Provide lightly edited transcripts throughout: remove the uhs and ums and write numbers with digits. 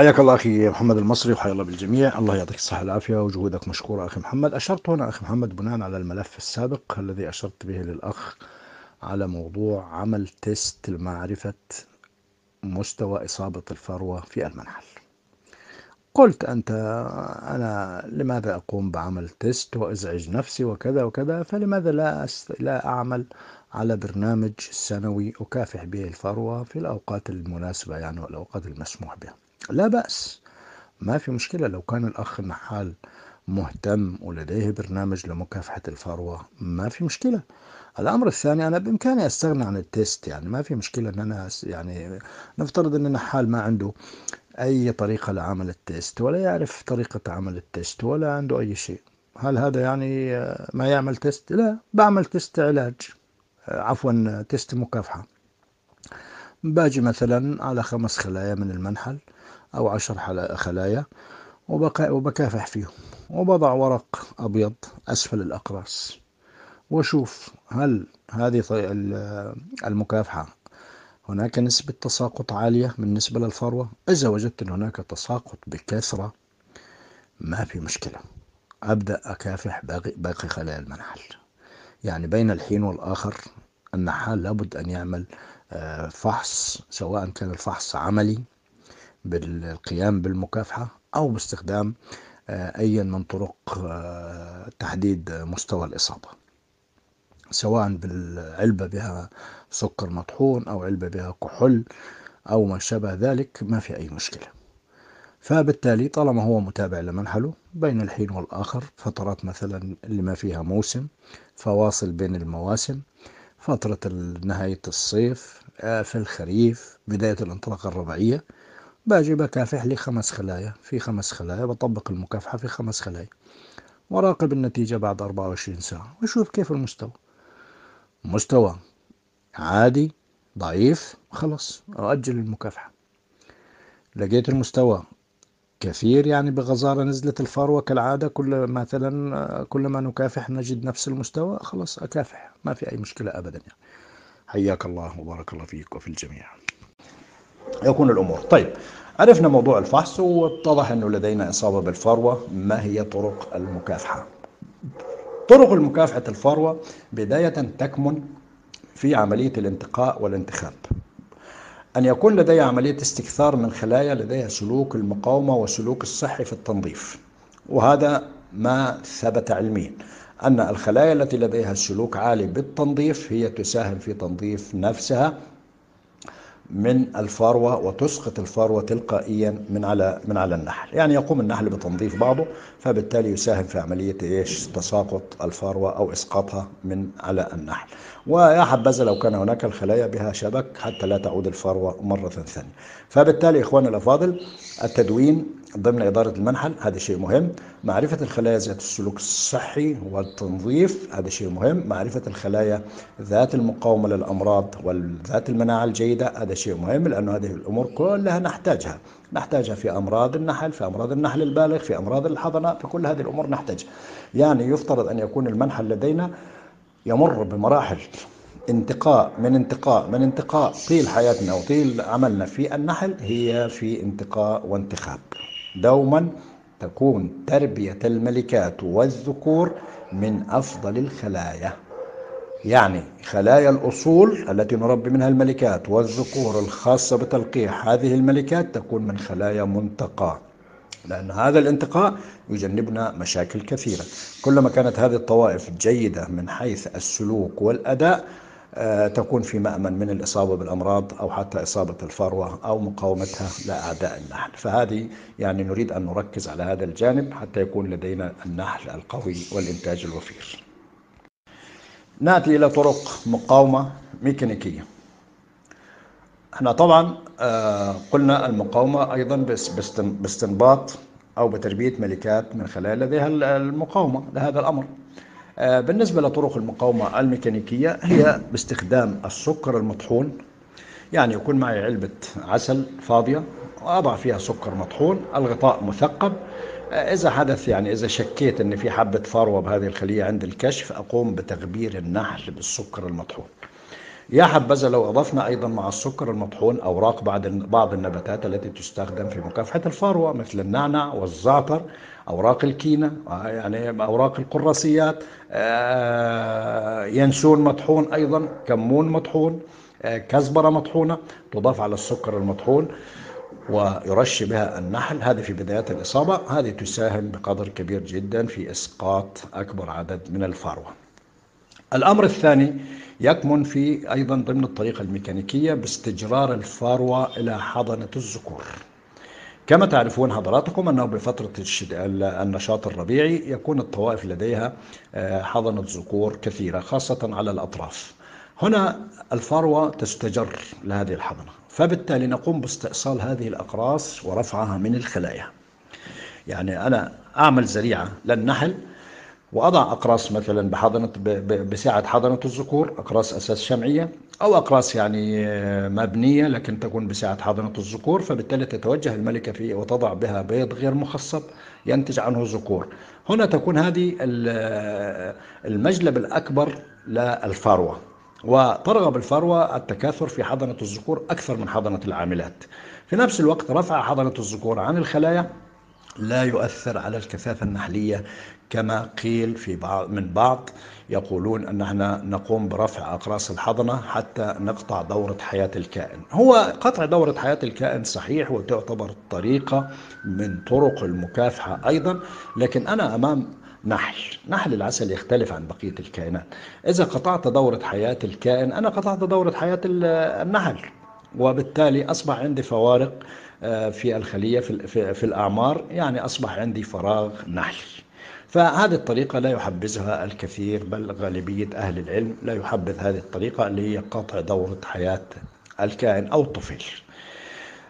حياك الله أخي محمد المصري، وحيا الله بالجميع. الله يعطيك الصحة والعافية وجهودك مشكورة أخي محمد. أشرت هنا أخي محمد بناء على الملف السابق الذي أشرت به للأخ على موضوع عمل test لمعرفة مستوى إصابة الفروة في المنحل. قلت أنت أنا لماذا أقوم بعمل test وأزعج نفسي وكذا وكذا، فلماذا لا أعمل على برنامج سنوي أكافح به الفروة في الأوقات المناسبة يعني والأوقات المسموح بها. لا بأس، ما في مشكلة. لو كان الأخ النحال مهتم ولديه برنامج لمكافحة الفروة ما في مشكلة. الأمر الثاني، أنا بإمكاني أستغنى عن ال test، يعني ما في مشكلة أن أنا يعني نفترض أن النحال ما عنده أي طريقة لعمل ال test ولا يعرف طريقة عمل ال test ولا عنده أي شيء، هل هذا يعني ما يعمل test؟ لا، بعمل test علاج، عفوا test مكافحة. باجي مثلا على 5 خلايا من المنحل أو 10 خلايا وبكافح فيهم، وبضع ورق أبيض أسفل الأقراص وأشوف هل هذه المكافحة هناك نسبة تساقط عالية بالنسبة للفروة. إذا وجدت أن هناك تساقط بكثرة ما في مشكلة، أبدأ أكافح باقي خلايا المنحل. يعني بين الحين والآخر النحال لابد أن يعمل فحص، سواء كان الفحص عملي بالقيام بالمكافحة أو باستخدام أي من طرق تحديد مستوى الإصابة، سواء بالعلبة بها سكر مطحون أو علبة بها كحول أو ما شابه ذلك، ما في أي مشكلة. فبالتالي طالما هو متابع لمنحله بين الحين والآخر، فترات مثلا اللي ما فيها موسم، فواصل بين المواسم، فترة نهاية الصيف، في الخريف، بداية الانطلاقة الربيعية، باجي بكافح لي 5 خلايا في 5 خلايا، بطبق المكافحة في 5 خلايا وراقب النتيجة بعد 24 ساعة وشوف كيف المستوى. مستوى عادي ضعيف، خلاص أؤجل المكافحة. لقيت المستوى كثير يعني بغزارة نزلت الفروة كالعادة، كل ما نكافح نجد نفس المستوى، خلاص أكافح، ما في أي مشكلة أبدا يعني. حياك الله وبارك الله فيك وفي الجميع. يكون الأمور طيب. عرفنا موضوع الفحص واتضح أنه لدينا إصابة بالفروة. ما هي طرق المكافحة؟ طرق المكافحة الفروة بداية تكمن في عملية الانتقاء والانتخاب، أن يكون لدي عملية استكثار من خلايا لديها سلوك المقاومة وسلوك الصحي في التنظيف، وهذا ما ثبت علميا أن الخلايا التي لديها سلوك عالي بالتنظيف هي تساهم في تنظيف نفسها من الفروة وتسقط الفروة تلقائيا من على النحل. يعني يقوم النحل بتنظيف بعضه، فبالتالي يساهم في عملية إيش؟ تساقط الفروة أو إسقاطها من على النحل. ويا حبذا لو كان هناك الخلايا بها شبك حتى لا تعود الفروة مرة ثانية. فبالتالي إخواننا الأفاضل، التدوين ضمن إدارة المنحل هذا شيء مهم، معرفة الخلايا ذات السلوك الصحي والتنظيف هذا شيء مهم، معرفة الخلايا ذات المقاومة للأمراض وذات المناعة الجيدة هذا شيء مهم، لأن هذه الأمور كلها نحتاجها في أمراض النحل، في أمراض النحل البالغ، في أمراض الحضنة، في كل هذه الأمور نحتاجها. يعني يفترض أن يكون المنحل لدينا يمر بمراحل انتقاء من انتقاء من انتقاء طيل حياتنا وطيل عملنا في النحل، هي في انتقاء وانتخاب. دوما تكون تربية الملكات والذكور من أفضل الخلايا، يعني خلايا الأصول التي نربي منها الملكات والذكور الخاصة بتلقيح هذه الملكات تكون من خلايا منتقاة، لأن هذا الانتقاء يجنبنا مشاكل كثيرة. كلما كانت هذه الطوائف جيدة من حيث السلوك والأداء تكون في مأمن من الإصابة بالأمراض أو حتى إصابة الفروة أو مقاومتها لأعداء النحل. فهذه يعني نريد أن نركز على هذا الجانب حتى يكون لدينا النحل القوي والإنتاج الوفير. نأتي إلى طرق مقاومة ميكانيكية. احنا طبعا قلنا المقاومة أيضا باستنباط أو بتربية ملكات من خلايا لديها المقاومة لهذا الأمر. بالنسبة لطرق المقاومة الميكانيكية هي باستخدام السكر المطحون، يعني يكون معي علبة عسل فاضية وأضع فيها سكر مطحون، الغطاء مثقب. إذا حدث يعني إذا شكيت أن في حبة فروة بهذه الخلية عند الكشف أقوم بتغبير النحل بالسكر المطحون. يا حبذا لو أضفنا أيضا مع السكر المطحون أوراق بعض النباتات التي تستخدم في مكافحة الفاروة، مثل النعناع والزعتر، أوراق الكينة، يعني أوراق القراصيات، ينسون مطحون أيضا، كمون مطحون، كزبرة مطحونة تضاف على السكر المطحون ويرش بها النحل. هذه في بدايات الإصابة، هذه تساهم بقدر كبير جدا في إسقاط أكبر عدد من الفاروة. الأمر الثاني يكمن في أيضا ضمن الطريقة الميكانيكية باستجرار الفاروة إلى حضنة الذكور. كما تعرفون حضراتكم أنه بفترة النشاط الربيعي يكون الطوائف لديها حضنة ذكور كثيرة، خاصة على الأطراف. هنا الفاروة تستجر لهذه الحضنة، فبالتالي نقوم باستئصال هذه الأقراص ورفعها من الخلايا. يعني أنا أعمل زريعة للنحل وأضع أقراص مثلا بحضنة بسعة حضنة الذكور، أقراص أساس شمعية أو أقراص يعني مبنية لكن تكون بسعة حضنة الذكور، فبالتالي تتوجه الملكة فيه وتضع بها بيض غير مخصب ينتج عنه ذكور. هنا تكون هذه المجلب الأكبر للفاروة، وترغب الفاروة التكاثر في حضنة الذكور أكثر من حضنة العاملات. في نفس الوقت رفع حضنة الذكور عن الخلايا لا يؤثر على الكثافة النحلية، كما قيل في بعض من بعض يقولون أن احنا نقوم برفع أقراص الحضنة حتى نقطع دورة حياة الكائن. هو قطع دورة حياة الكائن صحيح، وتعتبر طريقة من طرق المكافحة أيضا، لكن أنا أمام نحل العسل يختلف عن بقية الكائنات. إذا قطعت دورة حياة الكائن أنا قطعت دورة حياة النحل، وبالتالي أصبح عندي فوارق في الخلية في الأعمار، يعني أصبح عندي فراغ نحلي. فهذه الطريقة لا يحبذها الكثير، بل غالبية أهل العلم لا يحبذ هذه الطريقة اللي هي قطع دورة حياة الكائن أو الطفيل.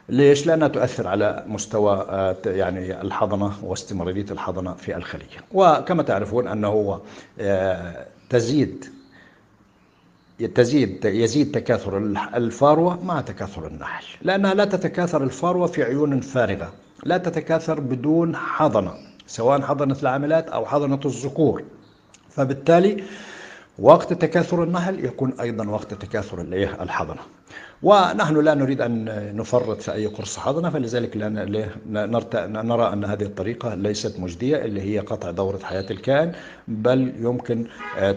ليش؟ لأنها تؤثر على مستوى يعني الحضنة واستمرارية الحضنة في الخلية. وكما تعرفون أنه هو يزيد تكاثر الفاروة مع تكاثر النحل، لأنها لا تتكاثر الفاروة في عيون فارغة، لا تتكاثر بدون حضنة، سواء حضنة العاملات أو حضنة الذكور. فبالتالي وقت تكاثر النحل يكون أيضا وقت تكاثر الحضنة، ونحن لا نريد أن نفرط في أي قرص حضنة، فلذلك نرى أن هذه الطريقة ليست مجدية اللي هي قطع دورة حياة الكائن، بل يمكن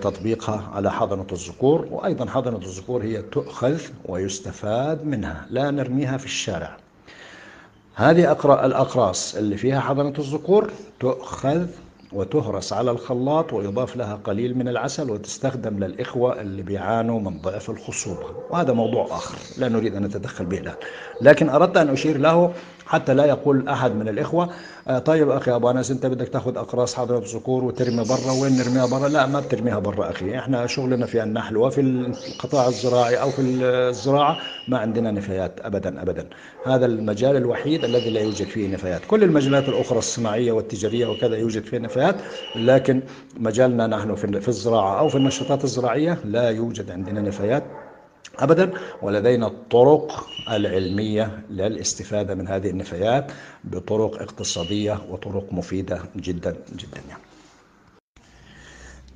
تطبيقها على حضنة الذكور. وأيضا حضنة الذكور هي تؤخذ ويستفاد منها، لا نرميها في الشارع. هذه الأقراص اللي فيها حضنة الذكور تؤخذ وتهرس على الخلاط ويضاف لها قليل من العسل، وتستخدم للإخوة اللي بيعانوا من ضعف الخصوبة، وهذا موضوع آخر لا نريد أن نتدخل به الآن، لكن أردت أن أشير له حتى لا يقول أحد من الإخوة طيب أخي أبو أنس أنت بدك تأخذ أقراص حضنة الذكور وترمي برا، وين نرميها برا؟ لا، ما بترميها برا أخي، إحنا شغلنا في النحل وفي القطاع الزراعي أو في الزراعة ما عندنا نفايات أبدا أبدا. هذا المجال الوحيد الذي لا يوجد فيه نفايات، كل المجالات الأخرى الصناعية والتجارية وكذا يوجد فيها نفايات، لكن مجالنا نحن في الزراعة أو في النشاطات الزراعية لا يوجد عندنا نفايات أبدا، ولدينا الطرق العلمية للاستفادة من هذه النفايات بطرق اقتصادية وطرق مفيدة جدا جدا. يعني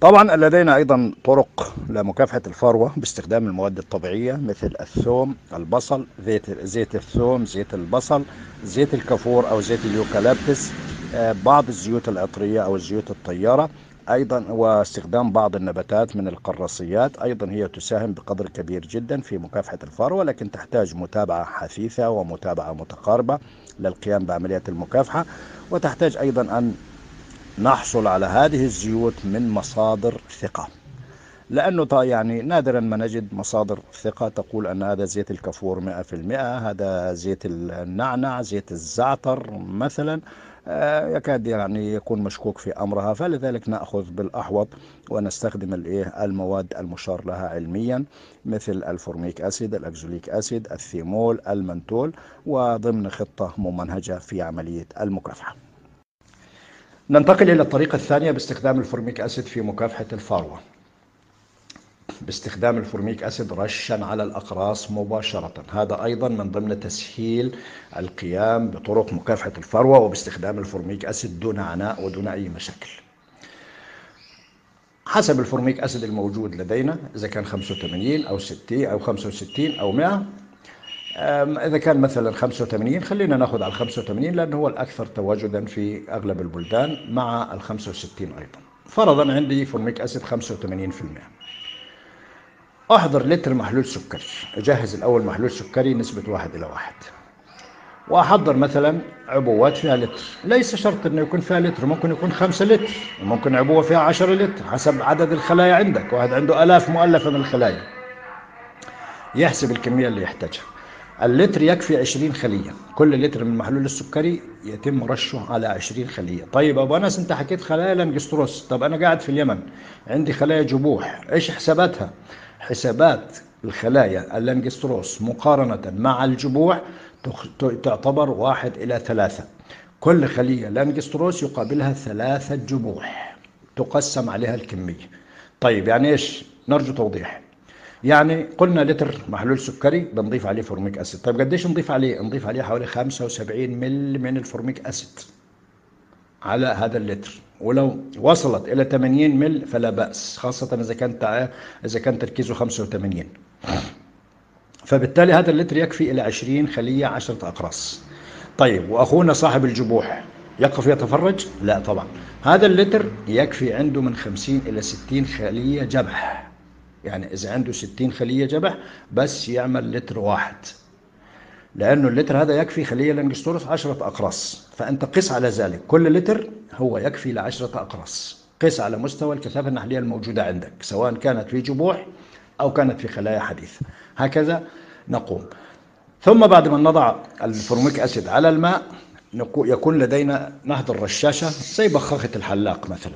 طبعا لدينا أيضا طرق لمكافحة الفروة باستخدام المواد الطبيعية مثل الثوم، البصل، زيت الثوم، زيت البصل، زيت الكافور أو زيت اليوكاليبتس، بعض الزيوت العطرية أو الزيوت الطيارة أيضا، واستخدام بعض النباتات من القراصيات أيضا هي تساهم بقدر كبير جدا في مكافحة الفروة، لكن تحتاج متابعة حثيثة ومتابعة متقاربة للقيام بعملية المكافحة، وتحتاج أيضا أن نحصل على هذه الزيوت من مصادر ثقة، لأنه يعني نادرا ما نجد مصادر ثقة تقول أن هذا زيت الكافور 100%، هذا زيت النعناع، زيت الزعتر مثلا، يكاد يعني يكون مشكوك في أمرها، فلذلك نأخذ بالأحوط ونستخدم المواد المشار لها علميا مثل ال formic acid، ال oxalic acid، الثيمول، المنتول، وضمن خطة ممنهجة في عملية المكافحة. ننتقل إلى الطريقة الثانية باستخدام ال formic acid في مكافحة الفاروة. باستخدام ال formic acid رشا على الأقراص مباشرة، هذا أيضا من ضمن تسهيل القيام بطرق مكافحة الفروة، وباستخدام ال formic acid دون عناء ودون أي مشاكل. حسب ال formic acid الموجود لدينا، إذا كان 85 أو 60 أو 65 أو 100. إذا كان مثلا 85 خلينا ناخذ على 85 لأنه هو الأكثر تواجدا في أغلب البلدان مع ال 65 أيضا. فرضا عندي formic acid 85%، أحضر لتر محلول سكري، أجهز الأول محلول سكري نسبة 1 إلى 1، وأحضر مثلا عبوات فيها لتر. ليس شرط أنه يكون فيها لتر، ممكن يكون 5 لتر، وممكن عبوة فيها 10 لتر حسب عدد الخلايا عندك. واحد عنده آلاف مؤلفة من الخلايا يحسب الكمية اللي يحتاجها. اللتر يكفي 20 خلية، كل لتر من المحلول السكري يتم رشه على 20 خلية. طيب أبو أنس أنت حكيت خلايا لانجستروس، طب أنا قاعد في اليمن عندي خلايا جبوح، إيش حساباتها؟ حسابات الخلايا اللانجستروس مقارنة مع الجبوح تعتبر 1 إلى 3. كل خلية لانجستروس يقابلها 3 جبوح تقسم عليها الكمية. طيب يعني إيش؟ نرجو توضيح. يعني قلنا لتر محلول سكري بنضيف عليه formic acid، طيب قديش نضيف عليه؟ نضيف عليه حوالي 75 مل من ال formic acid على هذا اللتر، ولو وصلت إلى 80 مل فلا بأس، خاصة إذا كان تركيزه 85. فبالتالي هذا اللتر يكفي إلى 20 خلية 10 أقراص. طيب وأخونا صاحب الجبوح يقف يتفرج؟ لا طبعا، هذا اللتر يكفي عنده من 50 إلى 60 خلية جبح. يعني إذا عنده 60 خلية جبح بس يعمل لتر واحد، لأنه اللتر هذا يكفي خلية لانجستروس 10 أقراص. فأنت قس على ذلك، كل لتر هو يكفي ل10 أقراص. قس على مستوى الكثافة النحلية الموجودة عندك، سواء كانت في جبوح أو كانت في خلايا حديثة. هكذا نقوم. ثم بعد ما نضع ال formic acid على الماء يكون لدينا نحضر رشاشة زي بخاخة الحلاق مثلا،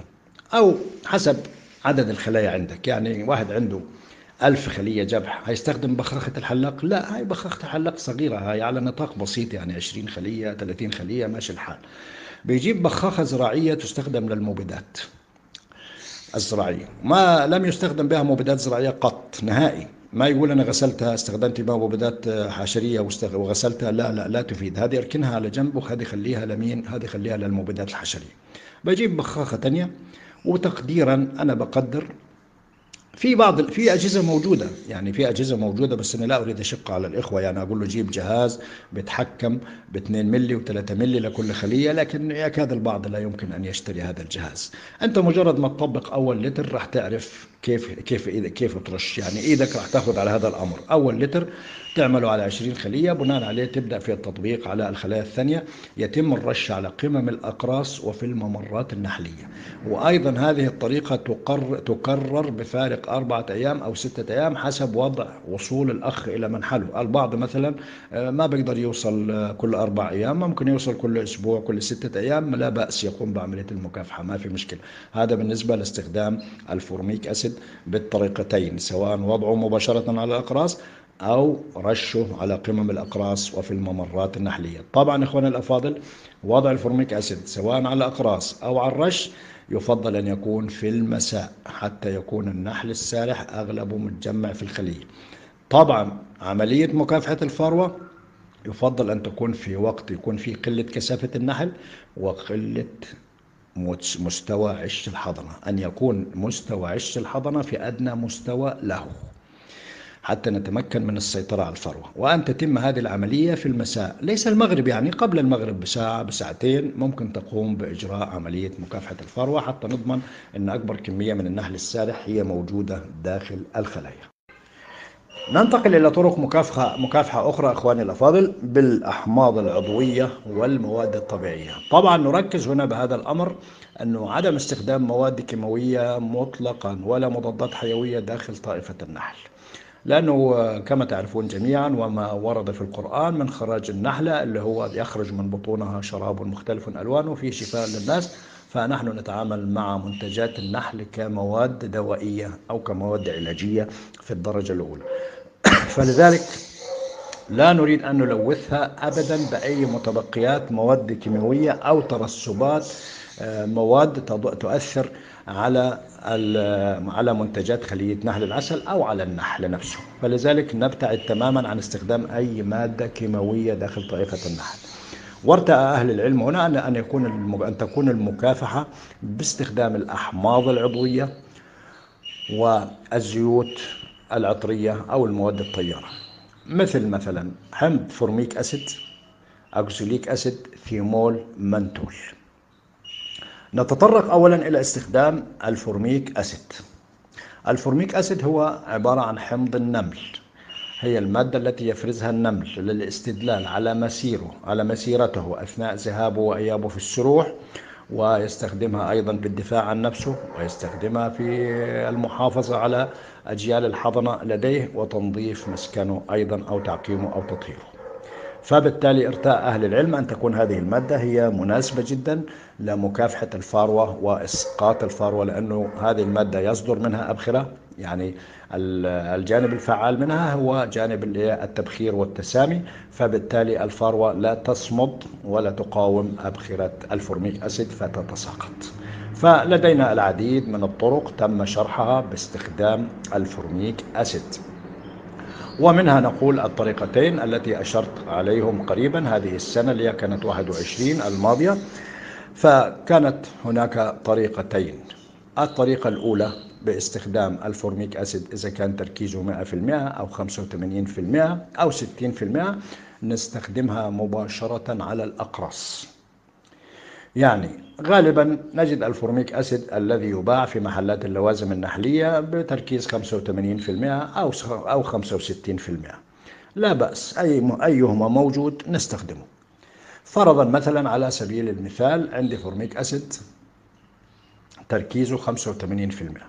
أو حسب عدد الخلايا عندك. يعني واحد عنده 1000 خلية جبح هيستخدم بخاخة الحلاق؟ لا، هاي بخاخة الحلاق صغيرة، هاي على نطاق بسيط، يعني 20 خلية 30 خلية ماشي الحال. بيجيب بخاخة زراعية تستخدم للمبيدات الزراعية، ما لم يستخدم بها مبيدات زراعية قط نهائي. ما يقول أنا غسلتها استخدمت بها مبيدات حشرية وغسلتها، لا لا لا تفيد، هذه اركنها على جنب وهذه خليها لمين؟ هذه خليها للمبيدات الحشرية. بجيب بخاخة تانية، وتقديرا أنا بقدر في أجهزة موجودة، يعني في أجهزة موجودة، بس أنا لا أريد أشق على الإخوة، يعني أقول له جيب جهاز بيتحكم ب 2 ملي و3 ملي لكل خلية، لكن يكاد البعض لا يمكن أن يشتري هذا الجهاز. أنت مجرد ما تطبق أول لتر راح تعرف كيف كيف كيف ترش، يعني إيدك راح تاخذ على هذا الأمر. أول لتر تعمله على 20 خلية، بناء عليه تبدأ في التطبيق على الخلايا الثانية. يتم الرش على قمم الأقراص وفي الممرات النحلية. وأيضا هذه الطريقة تكرر بفارق 4 أيام أو 6 أيام حسب وضع وصول الأخ إلى منحله. البعض مثلا ما بيقدر يوصل كل 4 أيام، ممكن يوصل كل أسبوع، كل 6 أيام، لا بأس يقوم بعملية المكافحة، ما في مشكلة. هذا بالنسبة لاستخدام ال formic acid بالطريقتين، سواء وضعه مباشرة على الأقراص أو رشه على قمم الأقراص وفي الممرات النحلية. طبعا إخواننا الأفاضل، وضع ال formic acid سواء على الأقراص أو على الرش يفضل أن يكون في المساء حتى يكون النحل السارح أغلبه متجمع في الخلية. طبعا عملية مكافحة الفروة يفضل أن تكون في وقت يكون فيه قلة كثافة النحل وقلة مستوى عش الحضنة، أن يكون مستوى عش الحضنة في أدنى مستوى له حتى نتمكن من السيطرة على الفروة. وأن تتم هذه العملية في المساء، ليس المغرب، يعني قبل المغرب بساعة بساعتين ممكن تقوم بإجراء عملية مكافحة الفروة حتى نضمن أن أكبر كمية من النحل السارح هي موجودة داخل الخلايا. ننتقل إلى طرق مكافحة أخرى أخواني الأفاضل بالأحماض العضوية والمواد الطبيعية. طبعا نركز هنا بهذا الأمر أنه عدم استخدام مواد كيماوية مطلقا ولا مضادات حيوية داخل طائفة النحل، لأنه كما تعرفون جميعا وما ورد في القرآن من خراج النحلة اللي هو يخرج من بطونها شراب مختلف ألوانه فيه شفاء للناس، فنحن نتعامل مع منتجات النحل كمواد دوائية أو كمواد علاجية في الدرجة الأولى. فلذلك لا نريد أن نلوثها أبدا بأي متبقيات مواد كيماوية أو ترسبات مواد تؤثر على منتجات خلية نحل العسل أو على النحل نفسه. فلذلك نبتعد تماما عن استخدام أي مادة كيماوية داخل طائفة النحل. وارتأى أهل العلم هنا أن تكون المكافحة باستخدام الأحماض العضوية والزيوت العطرية أو المواد الطيارة، مثلا حمض formic acid، oxalic acid، thymol، menthol. نتطرق أولا إلى استخدام ال formic acid. ال formic acid هو عبارة عن حمض النمل، هي المادة التي يفرزها النمل للاستدلال على مسيرته أثناء ذهابه وإيابه في السروح، ويستخدمها أيضا بالدفاع عن نفسه، ويستخدمها في المحافظة على أجيال الحضنة لديه، وتنظيف مسكنه أيضا أو تعقيمه أو تطهيره. فبالتالي ارتأى أهل العلم أن تكون هذه المادة هي مناسبة جدا لمكافحة الفاروة وإسقاط الفاروة، لأنه هذه المادة يصدر منها أبخرة، يعني الجانب الفعال منها هو جانب التبخير والتسامي، فبالتالي الفاروة لا تصمد ولا تقاوم أبخرة ال formic acid فتتساقط. فلدينا العديد من الطرق تم شرحها باستخدام ال formic acid، ومنها نقول الطريقتين التي أشرت عليهم قريبا هذه السنة اللي كانت 21 الماضية. فكانت هناك طريقتين. الطريقة الأولى باستخدام ال formic acid إذا كان تركيزه 100% أو 85% أو 60%، نستخدمها مباشرة على الأقراص. يعني غالبا نجد ال formic acid الذي يباع في محلات اللوازم النحلية بتركيز 85% أو 65%، لا بأس، أيهما موجود نستخدمه. فرضا مثلا على سبيل المثال عندي formic acid تركيزه 85%،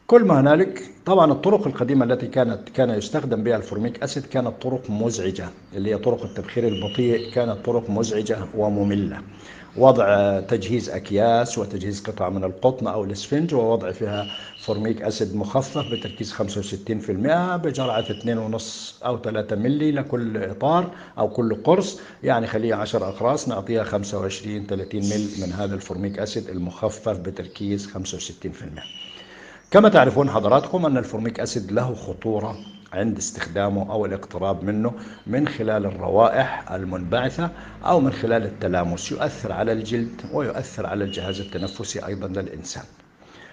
كل ما هنالك. طبعا الطرق القديمة التي كان يستخدم بها ال formic acid كانت طرق مزعجة، اللي هي طرق التبخير البطيء، كانت طرق مزعجة ومملة. وضع تجهيز أكياس وتجهيز قطع من القطن أو الإسفنج ووضع فيها formic acid مخفف بتركيز 65% بجرعة 2.5 أو 3 ملي لكل إطار أو كل قرص، يعني خليه 10 أقراص نعطيها 25-30 مل من هذا ال formic acid المخفف بتركيز 65%. كما تعرفون حضراتكم أن ال formic acid له خطورة عند استخدامه أو الاقتراب منه من خلال الروائح المنبعثة أو من خلال التلامس، يؤثر على الجلد ويؤثر على الجهاز التنفسي أيضا للإنسان.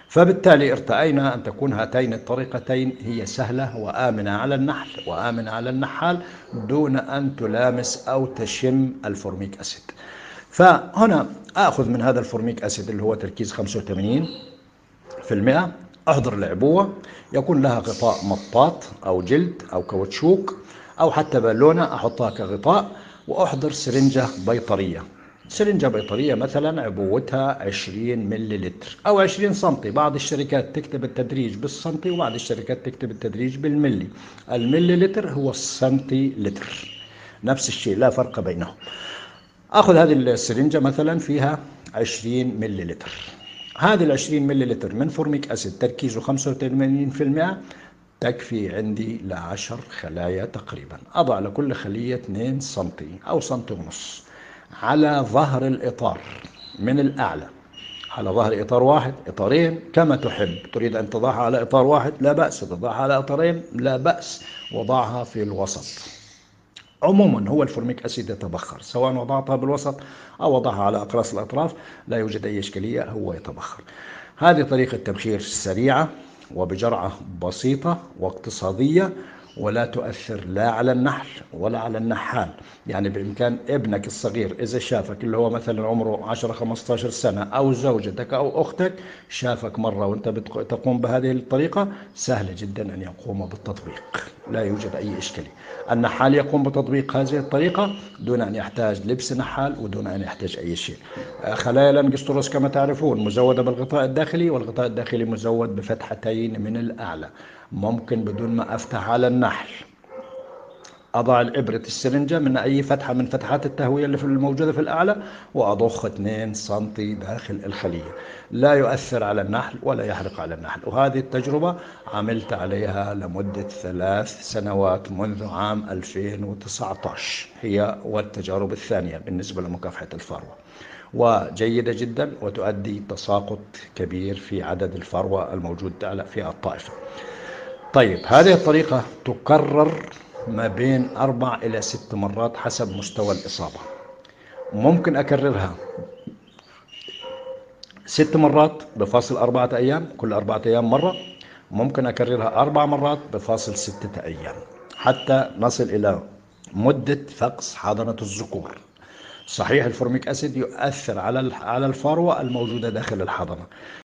فبالتالي ارتأينا أن تكون هاتين الطريقتين هي سهلة وآمنة على النحل وآمنة على النحال دون أن تلامس أو تشم ال formic acid. فهنا أخذ من هذا ال formic acid اللي هو تركيز 85%، أحضر العبوة، يكون لها غطاء مطاط أو جلد أو كاوتشوك أو حتى بالونة أحطها كغطاء، وأحضر سرنجة بيطرية. سرنجة بيطرية مثلا عبوتها 20 ملي لتر أو 20 سنتي. بعض الشركات تكتب التدريج بالسنتي وبعض الشركات تكتب التدريج بالملي. الملي لتر هو السنتي لتر، نفس الشيء لا فرق بينهم. أخذ هذه السرنجة مثلا فيها 20 ملي لتر. هذه ال 20 ملي لتر من formic acid تركيزه 85% تكفي عندي ل10 خلايا تقريبا. أضع لكل خلية 2 سنتي أو سنتي ونص على ظهر الإطار من الأعلى، على ظهر إطار واحد، إطارين، كما تحب. تريد أن تضعها على إطار واحد لا بأس، تضعها على إطارين لا بأس، وضعها في الوسط. عموما هو ال formic acid يتبخر، سواء وضعتها بالوسط أو وضعها على أقراص الأطراف لا يوجد أي إشكالية، هو يتبخر. هذه طريقة تبخير سريعة وبجرعة بسيطة واقتصادية، ولا تؤثر لا على النحل ولا على النحال. يعني بإمكان ابنك الصغير إذا شافك اللي هو مثلا عمره 10-15 سنة أو زوجتك أو أختك شافك مرة وأنت تقوم بهذه الطريقة، سهل جدا أن يقوم بالتطبيق، لا يوجد أي إشكالية. النحال يقوم بتطبيق هذه الطريقة دون أن يحتاج لبس نحال ودون أن يحتاج أي شيء. خلايا لانجستروس كما تعرفون مزودة بالغطاء الداخلي، والغطاء الداخلي مزود بفتحتين من الأعلى، ممكن بدون ما أفتح على النحل أضع الإبرة السرنجة من أي فتحة من فتحات التهوية اللي الموجودة في الأعلى وأضخ 2 سنتي داخل الخلية، لا يؤثر على النحل ولا يحرق على النحل. وهذه التجربة عملت عليها لمدة 3 سنوات منذ عام 2019، هي والتجارب الثانية بالنسبة لمكافحة الفروة، وجيدة جدا وتؤدي تساقط كبير في عدد الفروة الموجود في الطائفة. طيب هذه الطريقة تكرر ما بين 4 إلى 6 مرات حسب مستوى الإصابة. ممكن أكررها 6 مرات بفاصل 4 أيام، كل 4 أيام مرة. ممكن أكررها 4 مرات بفاصل 6 أيام حتى نصل إلى مدة فقس حضنة الذكور. صحيح ال formic acid يؤثر على الفروة الموجودة داخل الحضنة.